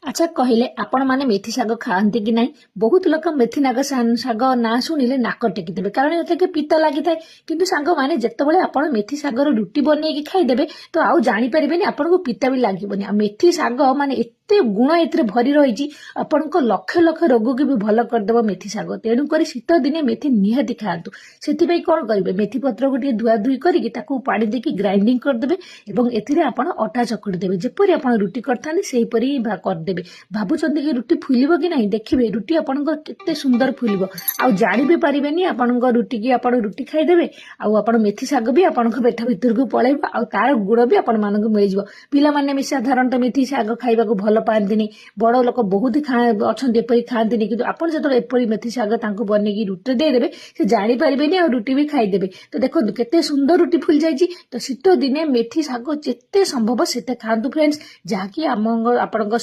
ଆଚ୍ଛା କହିଲେ, ଆପଣମାନେ ମେଥି ଶାଗ ଖାଆନ୍ତି କି ନାହିଁ? ବହୁତ ଲୋକ ମେଥି ଶାଗ ନାଁ ଶୁଣିଲେ ନାକ ଟେକିଦେବେ, କାରଣ ଏଥିରେ ପିତା ଲାଗିଥାଏ। କିନ୍ତୁ ସାଙ୍ଗମାନେ, ଯେତେବେଳେ ଆପଣ ମେଥି ଶାଗର ରୁଟି ବନେଇକି ଖାଇଦେବେ, ତ ଆଉ ଜାଣିପାରିବେନି, ଆପଣଙ୍କୁ ପିତା ବି ଲାଗିବନି। ଆଉ ମେଥି ଶାଗ ମାନେ ଏତେ ଗୁଣ ଏଥିରେ ଭରି ରହିଛି, ଆପଣଙ୍କ ଲକ୍ଷ ଲକ୍ଷ ରୋଗକୁ ବି ଭଲ କରିଦେବ ମେଥି ଶାଗ। ତେଣୁକରି ଶୀତ ଦିନେ ମେଥି ନିହାତି ଖାଆନ୍ତୁ। ସେଥିପାଇଁ କ'ଣ କରିବେ? ମେଥି ପତ୍ରକୁ ଟିକେ ଧୁଆ ଧୁଇ କରିକି ତାକୁ ପାଣି ଦେଇକି ଗ୍ରାଇଣ୍ଡିଙ୍ଗ କରିଦେବେ ଏବଂ ଏଥିରେ ଆପଣ ଅଟା ଚକଟି ଦେବେ। ଯେପରି ଆପଣ ରୁଟି କରିଥାନ୍ତି, ସେହିପରି କରିଦେବେ। ଭାବୁଛନ୍ତି କି ରୁଟି ଫୁଲିବ କି ନାହିଁ? ଦେଖିବେ, ରୁଟି ଆପଣଙ୍କର କେତେ ସୁନ୍ଦର ଫୁଲିବ, ଆଉ ଜାଣି ବି ପାରିବେନି। ଆପଣଙ୍କ ରୁଟିକି ଆପଣ ରୁଟି ଖାଇଦେବେ ଆଉ ଆପଣ ମେଥି ଶାଗ ବି ଆପଣଙ୍କ ପେଟ ଭିତରକୁ ପଳେଇବ ଆଉ ତାର ଗୁଣ ବି ଆପଣମାନଙ୍କୁ ମିଳିଯିବ। ପିଲାମାନେ ବି ସାଧାରଣତଃ ମେଥି ଶାଗ ଖାଇବାକୁ ଭଲ ପାଆନ୍ତିନି। ବଡ଼ ଲୋକ ବହୁତ ଅଛନ୍ତି, ଏପରି ଖାଆନ୍ତିନି। କିନ୍ତୁ ଆପଣ ଯେତେବେଳେ ଏପରି ମେଥି ଶାଗ ତାଙ୍କୁ ବନେଇକି ରୁଟି ଦେଇଦେବେ, ସେ ଜାଣିପାରିବେନି ଆଉ ରୁଟି ବି ଖାଇଦେବେ। ତ ଦେଖନ୍ତୁ, କେତେ ସୁନ୍ଦର ରୁଟି ଫୁଲି ଯାଇଛି। ତ ଶୀତ ଦିନେ ମେଥି ଶାଗ ଯେତେ ସମ୍ଭବ ସେତେ ଖାଆନ୍ତୁ ଫ୍ରେଣ୍ଡସ୍, ଯାହାକି ଆମ ଆପଣଙ୍କ